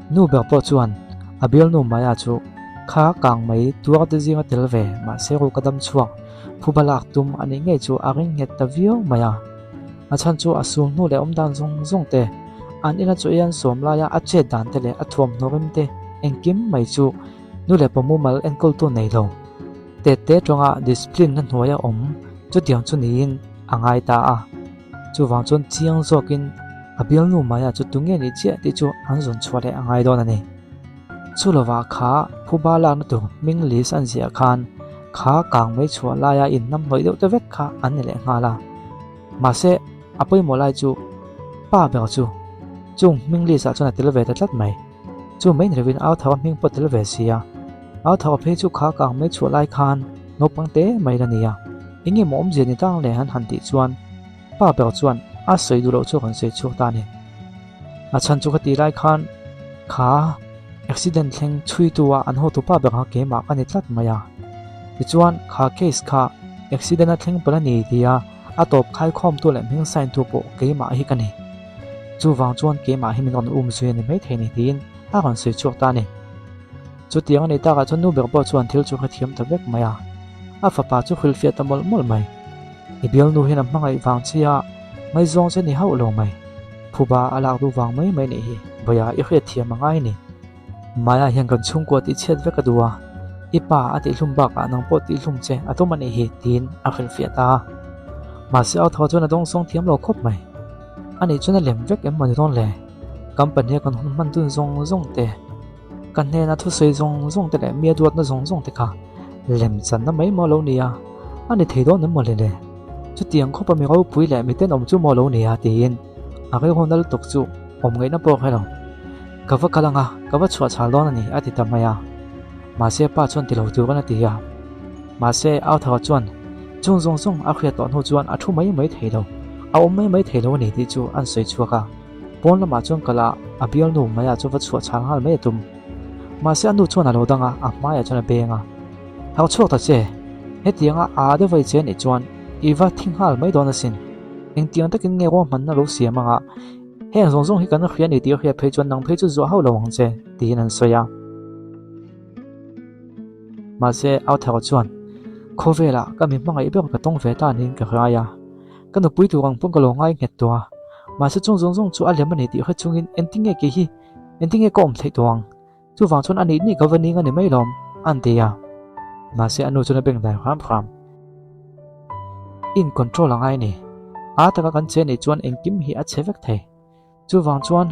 Nu ber pawh chuan a bialnu Maya chu kha kang mai tuar te zinga tel ve mahse ruka dam chhuak phuba lak tum a nih ngei chu a ring nghet ta viau mai a. A chhan chu a sul hnu leh awmdan zawng zawng te, an ina chaw ei an sawm laia a chet dan te leh a thuamhnaw rim te engkim mai chu nu leh pa mumal enkawltu nei lo. Tette tawnga discipline na hnuaia awm chutiang chu niin a ngai ta a. Chuvang chuan chiang zawkin a bialnu Maya chu tunge nih chiah tih chu an zawn chhuah leh a ngai dawn a ni. Chu lovah kha phuba lakna tur hming list an ziah khan kha kang mai chhuah laia inhnam hnawih deuh te vek kha an ni leh nghal a. Mahse, a pawimawh lai chu pa ber chu chung hming list ah chuan a tel ve ta tlat mai. Chu mai ni lovin au thawa hming pawh tel ve si a. Au thawa phei chu kha kang mai chhuah lai khan naupang te mai la ni a. Eng nge maw awmzia ni tang le han han tih chuan pa ber chuan a sawi duh loh chu a rawn sawi chhuak ta a ni. A chhan chu ka tih lai khan kha accident thleng chhuitu a an hotu pa ber kha keimah ka ni tlat mai a. Tichuan kha case kha accident a thleng palh a ni tia a tawp khaikhawmtu leh hming sign tu pawh keimah hi ka ni. Chuvang chuan keimah hi min rawn um zui a ni maithei ni tiin a rawn sawi chhuak ta a ni. Chutiang a nih takah chuan nu ber pawh chuan thil chu hrethiam ta vek mai a, a fapa chu hrilhfiah ta mawlh mawlh mai. I bialnu hian a hmangaih vang che a, ngaihzawng che ni hauh lo mai. Phuba a lak duh vang mai mai nih hi, Bawia i hriatthiam a ngai ni. Maya hian kan chhungkua tih chhiat vek a duh a, i pa a tihhlum bakah nang pawh tihhlum che a tum a nih hi tiin a hrilhfiah ta a. Mahse au thaw chuan a dawngsawng thiam lo khawp mai. A nih chuan a lem vek em maw ni dawn le? Company a kan hun hman dun zawng zawng te, ka hnena thusawi zawng zawng te leh mi a duatna zawng zawng te kha lem channa mai maw lo ni a, a ni thei dawn em maw le le? Chutiang khawpa mi ropui leh mi tenawm chu maw lo ni a tiin a rilru na lutuk chu awm ngaihna pawh a hre lo. Ka va kal ang a, ka va chhuah chhal dawn a ni a ti ta mai a. Mahse pa chuan ti lo turin a ti a. Mahse au thara chuan chung zawng zawng a hriat tawh hnu chuan a thu mai mai thei lo, a awm mai mai thei lo a ni tih chu an sawi chhuak a. Pawn lamah chuan kal a, a bialnu maiah chuan va chhuah chhal nghal mai a tum. Mahse a nu chuan a lo dang a, a hmaiah chuan a beng a. Hau chhuak ta che, hetianga a deuh vai che anih chuan i va thi nghal mai dawn asin. Engtiang takin nge ruahmanna lo siam anga heng zawng zawng hi kan hria ni tih a hriat phei chuan nang phei chu zuah hauh lo ang che, tiin an sawi a. Mahse Authar chuan, Khawvelah ka mi hmangaih ber ka tawng ve ta niin ka hrai a. Ka nupui tur ang pawn ka lo ngai nghet tawh a. Mahse chung zawng zawng chu a lem a ni tih hre chungin engtin nge kei hi engtin nge ka awm theih tawh ang? Chuvang chuan a nih nih ka va ning a ni mai lawm, a ti a. Mahse a nu chuan a beng dai hram hram. In control a ngai a ni. A taka kan che nih chuan engkim hi a che vek thei. Chuvang chuan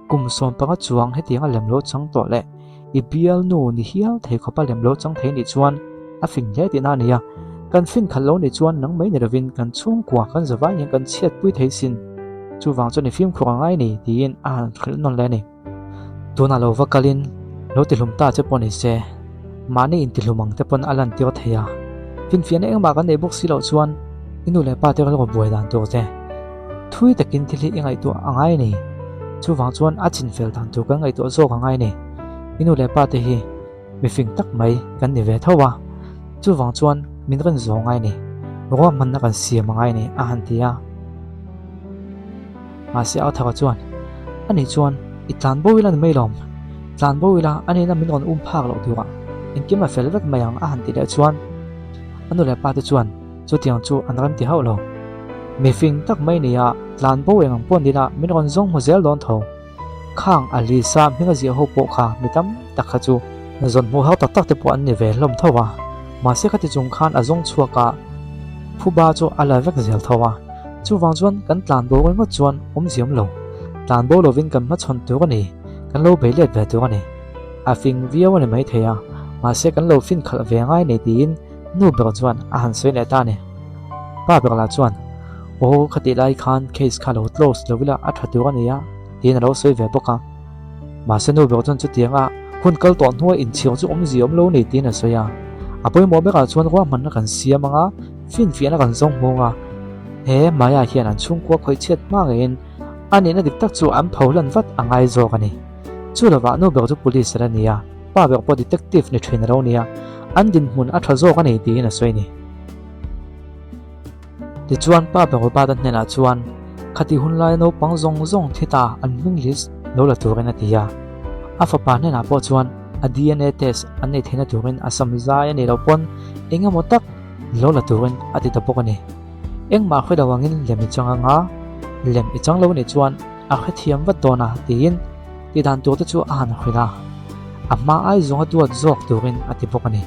kum 15 chuang hetiang a lem lo chang tawh leh i bialnu ni hial thei khawp a lem lo chang thei nih chuan a fing hle tihna a ni a. Kan fin khalh lo nih chuan nang mai ni lovin kan chhungkua kan zavai hian kan chhiatpui thei sin. Chuvang chuan i fimkhur a ngai a ni tiin a han hrilh nawn leh a ni. Tunah lo va kalin lo tihlum ta che pawh ni se, mahni intihlum ang te pawn a lan tir thei a. Finfiahna engmah kan neih bawk si loh chuan i nu leh pa te rilru buai dan tur che thui takin thil hi i ngaihtuah a ngai a ni. Chuvang chuan a chinfel dan tur kan ngaihtuah zawk a ngai a ni. I nu leh pa te hi mifing tak mai kan ni ve tho a, chuvang chuan min rawn zawh ngai a ni. Ruahmanna kan siam a ngai a ni a han ti a. Mahse Arthur-a chuan, Ani chuan i tlan bo ila ni mai lawm. Tlan bo ila a nena min rawn um phak loh turah engkim a fel vek mai ang a han ti leh chuan a nu leh pa te chuan chutiang chu an rem ti hauh lo. Mifing tak mai nia tlan bo eng ang pawh nila min rawn zawng hmu zel dawn tho. Khang a Lisa hminga ziah ho pawh kha mi tam tak kha chu zawn hmuh hau tak tak te pawh an ni ve hlawm tho a, mahse khati chung khan a zawng chhuak a, phuba chu a la vek zel tho a, chuvang chuan kan tlan bo ringawt chuan awm ziam lo, tlan bo lovin kan hmachhawn tur a ni, kan lo bei let ve tur a ni. A fing viau a ni maithei a, mahse kan lo fin khalh ve ngai nei tiin nu ber chuan a han sawi leh ta a ni. Pa ber lah chuan, Aw, khatih lai khan case kha lo close lo ila a tha tur a nia, tiin a lo sawi ve bawk a. Mahse nu ber chuan chutianga hun kal tawh hnua inchhir chu awmzia awm lo ni tiin a sawi a. A pawimawh berah chuan ruahmanna kan siam anga finfiahna kan zawng hmung a. He Maya hian an chhungkua khawih chhiat hma ngeiin a nihna dik tak chu an pholan vat a ngai zawk a ni. Chu lovah nu ber chu police a la ni a, pa ber pawh detective ni thin a lo ni a, an dinhmun a tha zawk a ni tiin a sawi a ni. Tichuan pa ber Robert-a hnenah chuan, Khati hun laia naupang zawng zawng thi ta an hming list lo la turin a ti a. A fapa hnenah pawh chuan a DNA test an nei theihna turin a sam zai a nih loh pawn eng emaw tak lo la turin a ti ta bawk a ni. Engmah hre lo angin lem i chang anga, lem i chang lo nih chuan a hrethiam vat dawn a tiin tihdan tur te chu a han hrilh a, a hma ai zawnga duat zawk turin a ti bawk a ni.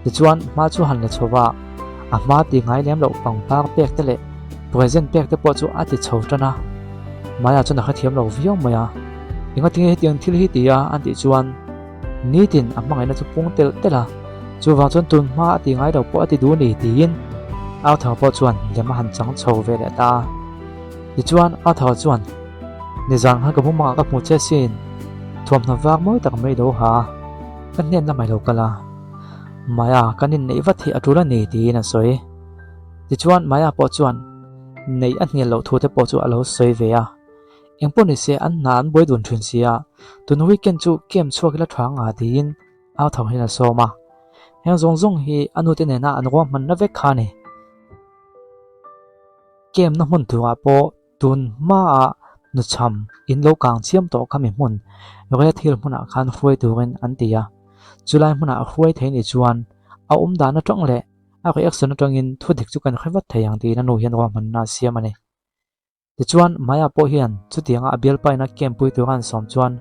Tichuan hma chu han la chho va, a hma ti ngai lem loh pangpar pek te leh present pek te pawh chu a ti chho tan a. Maya chuan a hrethiam lo viau mai a, Engatinge hetiang thil hi ti a an tih chuan nitin a hmangaihna chu pung telh telh a, chuvang chuan tun hma a ti ngai lo pawh a ti duh a ni tiin Arthur pawh chuan lem a han chang chho ve leh ta a. Tichuan Arthur chuan Nizan khan ka mumangah ka hmu che sin, thuamhnaw vak mawi tak mai lo ha a, ka hnen lamah i lo kal a. Maya kan inneih vat hi a tul a ni tiin a sawi. Tichuan Maya pawh chuan neih a hnial loh thu te pawh chu a lo sawi ve a. Engpawh ni se an hna an buai dun thin si a, tun weekend chu camp chhuak ila tha nga tiin au tho hian a sawm a. Heng zawng zawng hi a nute nena an ruahmanna vek kha a ni. Camp na hmun turah pawh Tun hmaah nuchham in lo kang chiam tawh kha mi hmun Red Hill hmunah khan hruai turin an ti a. Chulai hmunah a hruai thei nih chuan a awm dan atang leh a reaction atangin thu dik chu kan hre vat thei ang tiin a nu hian ruahmanna a siam a ni. Tichuan Maya pawh hian chutianga a bialpa ina camp pui tura an sawm chuan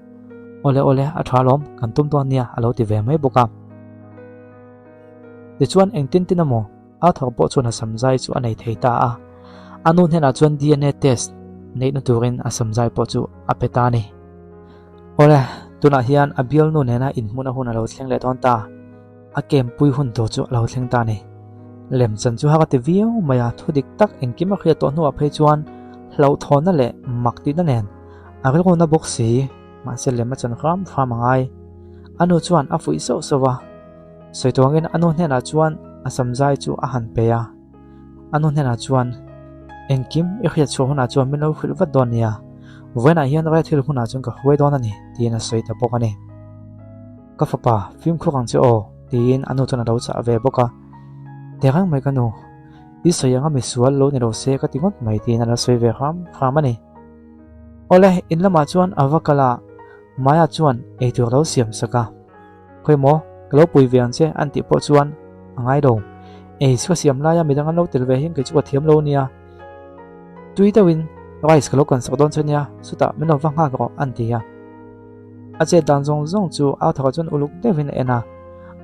Awle awle a tha alawm kan tum dawn nia a lo ti ve mai bawk a. Tichuan engtin tin emaw Arthur pawh chuan a samzai chu a nei thei ta a, a nu hnenah chuan DNA test neihna turin a samzai pawh chu a pe ta a ni. Awle, tunah hian a bialnu nena inhmuhna hun a lo thleng leh dawn ta, a kempui hun tur chu a lo thleng ta a ni. Lemchan chu hak a ti viau mai a, thu dik tak engkim a hriat tawh hnuah phei chuan hlauhthawnna leh mak tihna nen a rilruna bawk si, mahse lem a chan hram hram a ngai. A nu chuan a fuih sauh sauh a. Sawi tuangin a nu hnenah chuan a samzai chu a han pe a. A nu hnenah chuan, Engkim i hriat chhuah hunah chuan min lo hrilh vat dawn nia. Vawiinah hian Red Hill hmunah chuan ka hruai dawn a ni, tiin a sawi ta bawk a ni. Ka fapa, fimkhur ang che aw, tiin a nu chuan a lo chah ve bawk a. Tehreng mai ka nu, i sawi anga misual lo ni lo se ka ti ngawt mai, tiin a lo sawi ve hram hram a ni. Awle, in lamah chuan a va kal a, Maya chuan eitur a lo siam sak a. Khawi maw, ka lo pui ve ang che an tih pawh chuan a ngai lo. Ei ka siam laia midang an lo tel ve hian kei chu ka thiam lo nia. Tui deuhin rice ka lo kan sak dawn che nia, chutah min lo va nghak rawh an ti a. A chet dan zawng zawng chu Arthur-a chuan uluk deuhin a en a,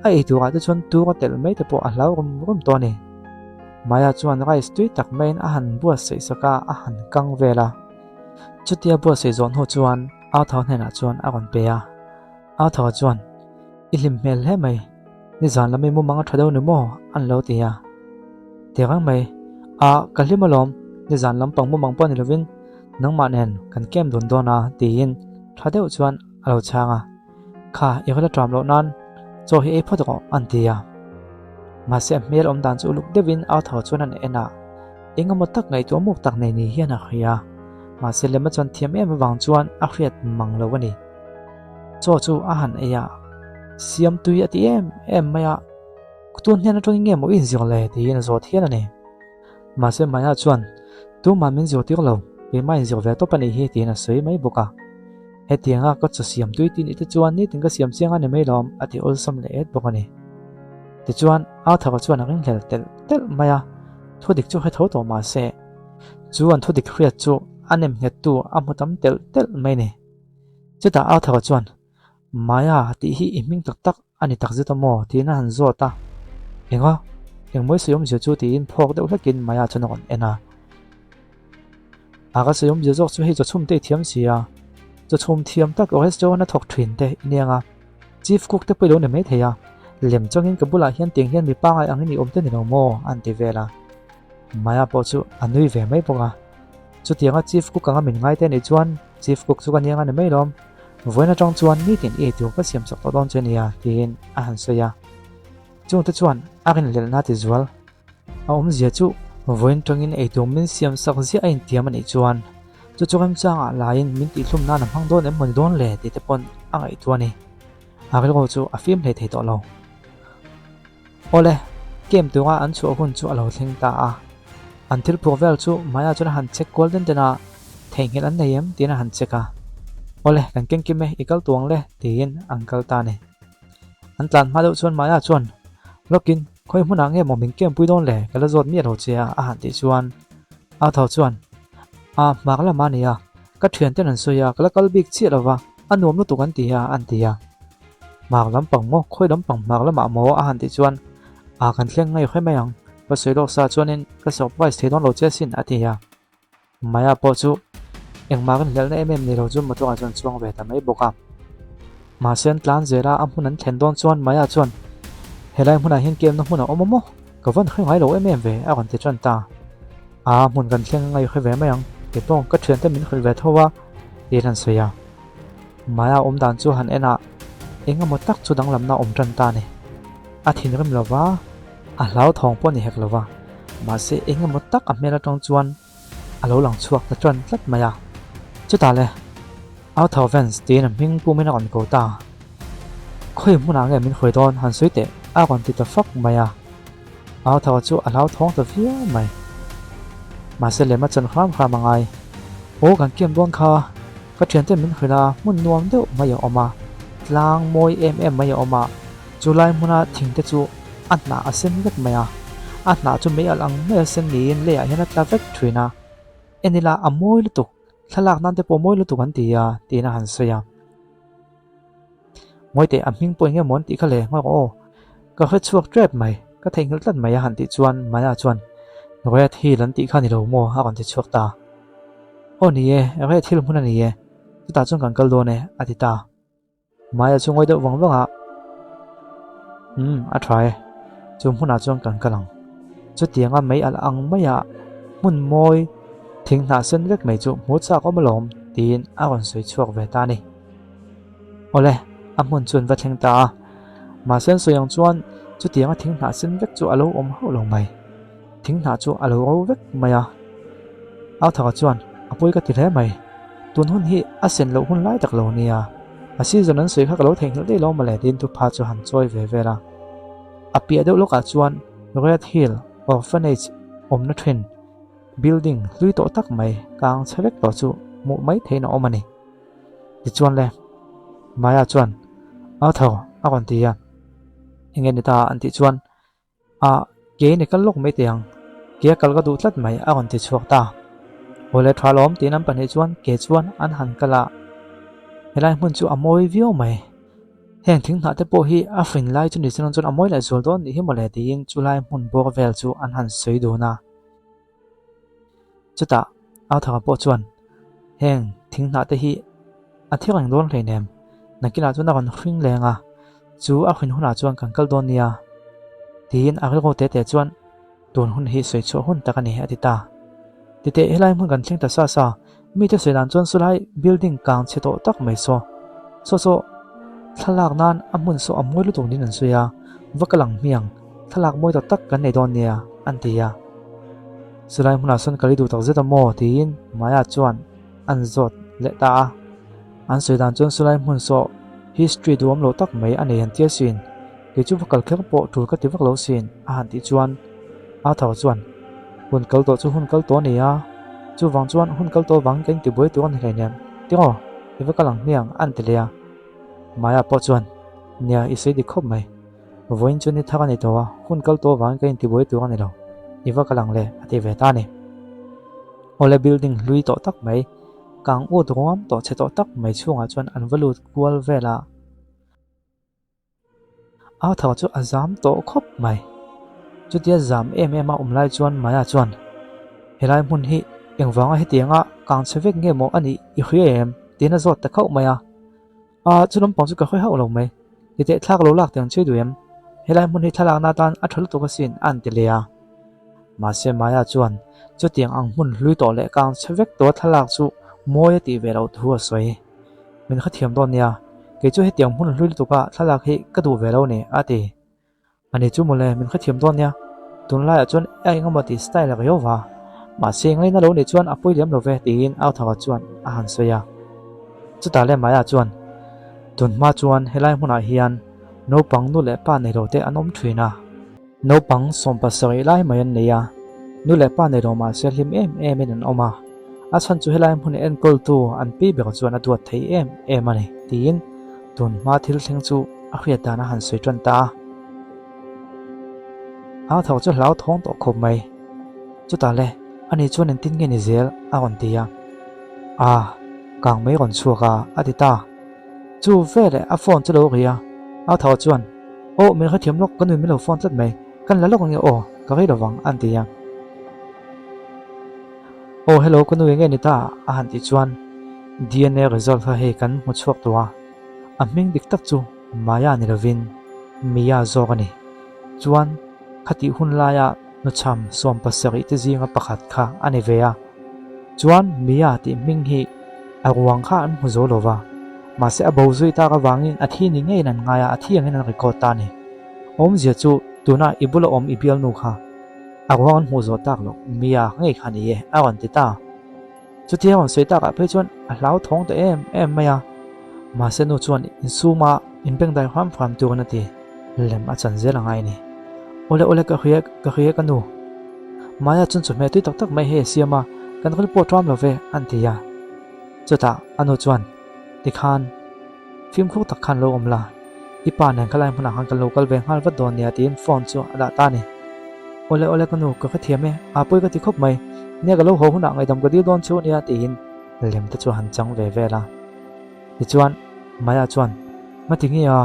a ei turah te chuan tur a telh mai te pawh a hlau rum rum tawh a ni. Maya chuan rice tui tak maiin a han buatsaih sak a, a han kang vel a. Chutia buatsaih zawh hnu chuan Arthur hnenah chuan a rawn pe a. Arthur chuan, I hlim hmel hle mai, nizan lam i mumang a tha deuh ni maw? an lo ti a. Tirang mai, Ah, ka hlim alawm, nizan lampang mumang pawh ni lovin nangmah nen kan kem dun dawn a, tiin tha deuh chuan a lo chhang a. Kha, i rel a ṭam loh nan chaw hi ei phawt rawh, an ti a. Mahse a hmel awm dan chu uluk deuhin Arthur chuan an en a, eng emaw tak ngaihtuah muk tak nei ni hian a hria. Mahse lema chuan thiam em avang chuan a hriat mang lo a ni. Chaw chu a han ei a, siam tui a ti em em mai a, Tun hnen atangin nge maw i inzir le? tiin a zawt hial a ni. Mahse Maya chuan, Tumah min zirtir lo, keimah inzir ve tawp a nih hi tiin a sawi mai bawk a. Hetianga ka chaw siam tui tih nih te chuan nitin ka siam chiang a ni mai lawm a ti awlsam leh et bawk a ni. Tichuan Arthur-a chuan a ringhlel telh telh mai a, thudik chu hre tho tawh mahse chu an thudik hriat chu a nem nghettu a hmu tam telh telh mai a ni. Chutah Arthur-a chuan, Maya tih hi i hming tak tak a ni takzet a maw? tiin a han zawt a. Enga? Engmawi sawi awmzia chu tiin phawk deuh hlekin Maya chuan a rawn en a. A ka sawi awmzia zawk chu hei chawchhum te i thiam si a, chawchhum thiam tak restaurant a thawk thin te i nia nga, chief cook te pawh i lo ni maithei a, lem changin ka bulah hian tiang hian mi pangai angin i awm te ni lo maw? an ti vel a. Maya pawh chu a nui ve mai bawk a. Chutianga Chief Cook anga min ngai te nih chuan Chief Cook chu ka nia nga ni mai lawm. Vawiin atang chuan nitin i eitur ka siam chak tawh dawn che nia tiin a han sawi a. Chungte chuan a rinhlelhna ti zual. A awmzia chu vawiin tangin eitur min siam sak ziah a intiam a nih chuan chu chu remchangah laiin min tihhlum nan a hmang dawn em maw ni dawn le tih te pawn a ngaihtuah a ni. A rilru chu a fim hlei thei tawh lo. Awle, camp tura an chhuah hun chu a lo thleng ta a. An thil phur vel chu Maya chuan a han check kual den den a, theihnghilh an nei em tiin a han check a. Awle, kan keng kim e, i kal tuang le, tiin an kal ta a ni. An tlan hma deuh chuan Maya chuan, Lawkin, khawi hmunah nge maw min kem pui dawn le, ka la zawt miah lo che a, a han tih chuan Arthur chuan, A, hmak lam a nia, ka thianten an sawi a, ka la kal bik chiah lo va, a nuam lutuk an ti a, an ti a. Hmak lampang maw, khawi lampang hmak lamah maw a han tih chuan, A, kan thleng ngei hre mai ang, ka sawi lawk sa chuanin ka surprise thei dawn lo che asin, a ti a. Maya pawh chu engmah kan hlelhna em em ni lo chu motor ah chuan chuang ve ta mai bawk a. Mahse an tlan zel a, a hmun an thlen dawn chuan Maya chuan helai hmunah hian kemna hmun a awm a maw? Ka van hre ngai lo em em ve a rawn ti tan ta. A hmun kan thleng a ngaihre ve mai ang, kei pawh ka thiante min hrilh ve tho a tiin an sawi a. Maya awm dan chu han en a, eng emaw tak chu danglamna awm tan ta a ni. A thinrim lo va, a hlauthawng pawh a ni hek lo va, mahse eng emaw tak a hmel atang chuan a lo lang chhuak ta tan tlat mai a. Chutah le, Arthur Vance tiin a hming pumin a rawn ko ta. Khawi hmunah nge min hruai dawn han sawi teh a rawn ti ta fak mai a. Arthur chu a hlauthawng ta viau mai. Mahse lem a chan hram hram a ngai. Aw kan kiam dawn kha, ka thiante min hrilh a, hmun nuam deuh mai a awm a, tlang mawi em em mai a awm a, chu lai hmuna thing te chu a hnah a sen vek mai a, a hnah chu mei alh ang mai a sen niin leiah hian a tla vek thin a, en ila a mawi lutuk, thlalak nan te pawh mawi lutuk an ti a tiin a han sawi a. Ngawi teh a hming pawh eng nge maw an tih kha le nghawk aw, ka hre chhuak tep mai, ka theihnghilh tlat mai a han tih chuan Maya chuan Red Hill an tih kha ni lo maw a rawn ti chhuak ta. Aw ni e, Red Hill hmun a ni e, chutah chuan kan kal dawn e a ti ta. Maya chu ngawi deuh vang vang a, Umm, a tha e, chu hmunah chuan kan kal ang. Chutianga mei alh ang maia hmun mawi thing hnah sen vek mai chu hmu chak awm alawm tiin a rawn sawi chhuak ve ta a ni. Awle, a hmun chu an va thleng ta a, mahse an sawi ang chuan chutianga thing hnah sen vek chu a lo awm hauh lo mai. Thing hnah chu a lo ro vek mai a. Authaka chuan, A pawi ka ti hle mai. Tun hun hi a sen loh hun lai tak lo nia. A season an sawi kha ka lo theihnghilh daih lo mawle tiin thupha chu han chawi ve vel a. A piah deuh lawkah chuan Red Hill Orphanage awmna thin building hlui tawh tak mai kang chhe vek tawh chu hmuh mai theihin a awm a ni. Tichuan le, Maya chuan, Arthur a rawn ti a. Enge ni ta an tih chuan Ah, ke ni kal lawk mai teh ang. Ke a kal ka duh tlat mai, a rawn ti chhuak ta. Awle tha lawm tiin an pahnih chuan ke chuan an han kal a. Helai hmun chu a mawi viau mai. Heng thing hnah te pawh hi a hrin lai chu ni chuan chuan a mawi leh zual dawn nih hi mawle tiin chulai hmun bawr vel chu an han sawi dun a. Chutah Arthur-a pawh chuan, Heng thing hnah te hi a thi reng dawn hleinem, nakinah chuan a rawn hring leng a, chu a hrin hunah chuan kan kal dawn nia, tiin a rilru te te chuan tun hun hi sawi chhuah hun tak a ni a ti ta. Titeh helai hmun kan thleng ta sa sa, mite sawi dan chuan chulai building kang chhe tawh tak mai saw, saw saw thlalak nan a hmun saw a mawi lutuk niin an sawi a, va kal ang hmiang, thlalak mawi tak tak kan nei dawn nia, an ti a. Chulai hmunah sawn ka li duh tak zet a maw? tiin Maya chuan an zawt leh ta a. An sawi dan chuan chulai hmun saw history duhawm lo tak mai a nei han tia sin, kei chu va kal kher pawh tul ka ti vak lo sin a han tih chuan Arthur chuan hun kal tawh chu hun kal tawh a ni a, chuvang chuan hun kal tawh vangin ka intibuai tur a ni hleinem tiraw i va kal ang hmiang an ti leh a. Maya pawh chuan nia i sawi dik khawp mai. Vawiin chu ni thar a ni tawh a, hun kal tawh avangin ka intibuai tur a ni lo. I va kal ang le, a ti ve ta a ni. Awle building hlui tawh tak mai, kang ut ruam tawh chhe tawh tak mai chhungah chuan an va lut kual vel a. Arthur chu a zam tawh khawp mai. Chutia zam em em a awm lai chuan Maya chuan, Helai hmun hi engvanga hetianga kang chhe vek nge maw a nih i hria em? tiin a zawt ta khauh mai a. A, chu lampang chu ka hawi hauh lo mai. Titeh thlak lo lak tiang chhui duh em? Helai hmun hi thlalakna atan a tha lutuk asin a an ti leh a. Mahse Maya chuan chutiang ang hmun hlui tawh leh kang chhe vek tawh thlalak chu mawi a tih ve loh thu a sawi. Min khathiam dawn nia, kei chu hetiang hmun hlui lutuka thlalak hi ka duh ve lo ni a ti. A ni chu mawle, min hrethiam dawn nia. Tunlaiah chuan a eng emaw tih style a riau va. Mahse ngaina lo nih chuan a pawi lem lo ve tiin Arthur-a chuan a han sawi a. Chutah leh Maya chuan, Tun hma chuan helai hmunah hian naupang nu leh pa nei lo te an awm thin a. Naupang 70 lai mai an nei a, nu leh pa nei lo mahse hlim em em in an awm a. A chhan chu helai hmun enkawltu an pi ber chuan a duat thei em em a ni, tiin tun hma thil thleng chu a hriat dan a han sawi tan ta a. Arthur chu hlauthawng tawh khawp mai. Chutah le, ani chuan engtin nge ni zel a rawn ti a. A, kang mai rawn chhuak a, a ti ta. Chu veleh a phone chu lo ri a, Arthur chuan, Aw, min hrethiam lawk, ka nui min lo phone tlat mai, kan la lawk ange aw, ka rei lovang, a ti a. Aw hello ka nu enge ni ta a han tih chuan DNA result kha hei kan hmu chhuak tawh a, a hming dik tak chu Maya ni lovin Mia zawk a ni. Chuan khatih hun laia hnuchham 70 te zinga pakhat kha a ni ve a. Chuan Mia tih hming hi a ruang kha an hmu zo lo va, mahse a bo zui tak avangin a thi ni ngeiin an ngai a, a thi angin an record ta a ni. Awmzia chu tuna i bula awm i bialnu kha A ruang an hmuh zawh tak loh Mia ngei kha ni e, a rawn ti ta. Chutia rawn sawi takah phei chuan a hlauthawng ta em em mai a. Mahse nu chuan insuma inbengdai hram hram turin a ti. Lem a chan zel a ngai a ni. Awle awle ka hria ka hria ka nu. Maya chuan chawhmeh tui tak tak mai hei a siam a, kan ril pawh ṭam lo ve an ti a. Chutah a nu chuan tikhan Fimkhur tak khan lo awm la, i pa nen khalai hmunah khan kan lo kal ve nghal vat dawn nia tiin phone chu a dah ta a ni. Awle awle ka nu, ka hrethiam e, aa pawi ka ti khawp mai, nia ka lo haw hunah ngaihdam ka dil dawn chu nia tiin lem te chu a han chang ve vel a. Tichuan Maya chuan, Ngati nge a,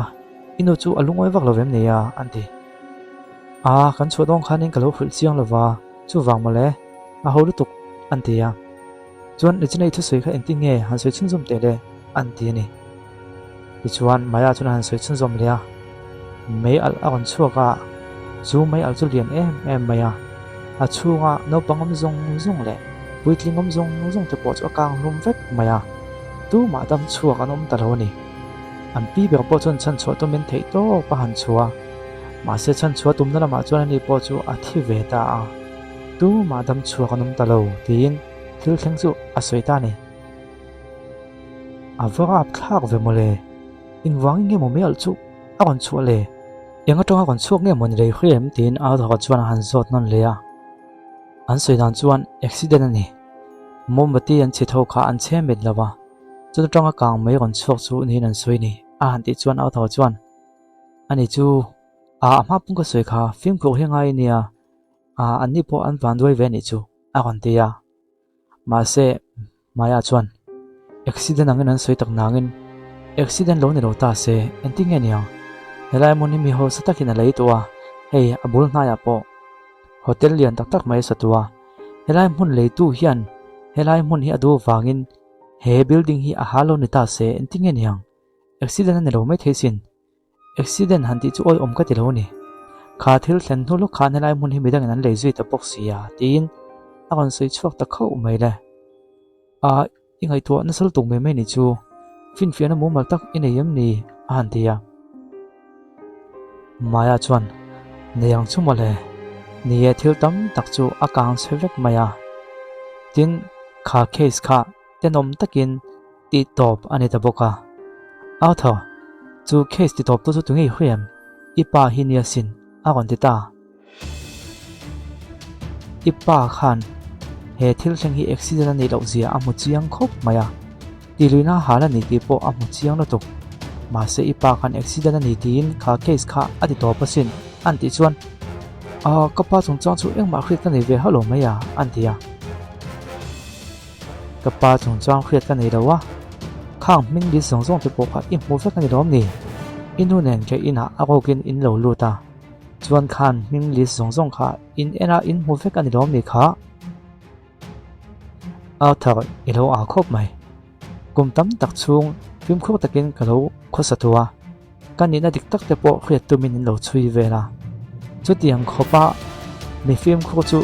i nu chu a lungawi vak lo vem nei a? an ti. Aa, kan chhuah dawn khanin ka lo hrilh chiang lo va, chuvang mawle, a ho lutuk, an ti a. Chuan Regina-i thusawi kha engtin nge han sawi chhunzawm teh le? an ti a ni. Tichuan Maya chuan a han sawi chhunzawm leh a, mei alh a rawn chhuak a, chu mei alh chu lian em em mai a, a chhunga naupang awm zawng zawng leh puitling awm zawng zawng te pawh chu a kang hlum vek mai a, tumah dam chhuak an awm ta lo a ni. An pi ber pawh chuan chhanchhuah tumin theih tawp a han chhuah a, mahse chhanchhuah tumna lamah chuan ani pawh chu a thi ve ta a. Tumah dam chhuak an awm ta lo tiin thil thleng chu a sawi ta a ni. A va rap thlak ve mawle, engvangin nge maw meialh chu a rawn chhuah le? Eng atanga rawn chhuak nge maw ni lei hria em tiin Arthur-a chuan a han zawt nawn leh a. An sawi dan chuan accident a ni. Mawmbati an chhe tho kha an chhe met lo va, chuta tanga kang mai rawn chhuak chu niin an sawi ni a han tih chuan Arthur-a chuan, Ani chu a hma pung ka sawi kha fimkhur hi ngai nia, Ah, anni pawh an van duai ve anih chu, a rawn ti a. Mahse, Maya chuan, Accident angin an sawi tak nangin, accident lo ni lo ta se, engtin nge niang? Helai hmun hi mi hausa takin a lei tawh a, hei a bul hnaiah pawh hotel lian tak tak mai a sa tawh a. Helai hmun leitu hian helai hmun hi a duh vangin he building hi a ha lo ni ta se, engtin nge niang? Accident a ni lo maithei sin. Accident han tih chu awihawm ka ti lo a ni. Kha thil thlen hnu lawk khan helai hmun hi midangin an lei zui ta bawk si a, tiin a rawn sawi chhuak ta khauh mai le. A, i ngaihtuah nasa lutuk mai mai ni chu, finfiahna mumal tak i nei em ni? a han ti a. Maya chuan, Nei ang chu mawle, ni e thil tam tak chu a kang chhe vek mai a. Tin, kha case kha tenawm takin Tih tawp a ni ta bawk a. Arthur, chu case ti tawp tu chu tunge i hria em? I pa hi nia sin, a rawn ti ta. I pa khan he thil thleng hi accident a nih loh zia a hmu chiang khawp mai a. Tihluihna hal a ni tih pawh a hmu chiang lutuk. Mahse i pa khan accident a ni tiin kha case kha a ti tawp asin, an tih chuan, Ah, ka pa chungchang chu engmah hriat ka nei ve hauh lo mai a, an ti a. Ka pa chungchang hriat ka nei lo a, khang hming list zawng zawng te pawh kha i hmu vek a ni lawm ni? I nu nen ka inah a rawkin in lo lut a, chuan khan hming list zawng zawng kha in en a in hmu vek a ni lawm ni kha? Arthur i lo aa khawp mai. Kum tam tak chhung fimkhur takin ka lo khawsa tu a. Ka nihna dik tak te pawh hriat tumin in lo chhui vel a. Chutiang khawpa mi fimkhur chu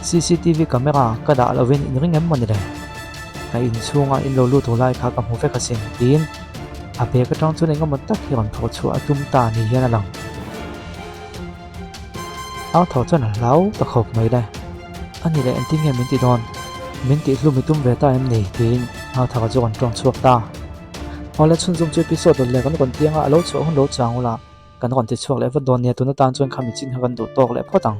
cctv camera ka dah lovin in ring em maw ni le? Ka inchhunga in lo lut tur lai kha ka hmu vek asin tiin a bag atang chuan engemaw tak hi rawn thawh chhuah a tum ta ni hian a lang. Arthur chuan a hlau ta khawp mai le. A ni leh engtin nge min ti dawn? Min tihhlum i tum ve ta em ni? tiin Arthur-a chu rawn tawng chhuak ta. Awle chhunzawm chu episode dawt leh kan rawn piang a, a lo chhuah hun lo chang ula kan rawn ti chhuak leh vat dawn nia, tun atan chuan khami chin kha kan duh tawk leh phawt ang.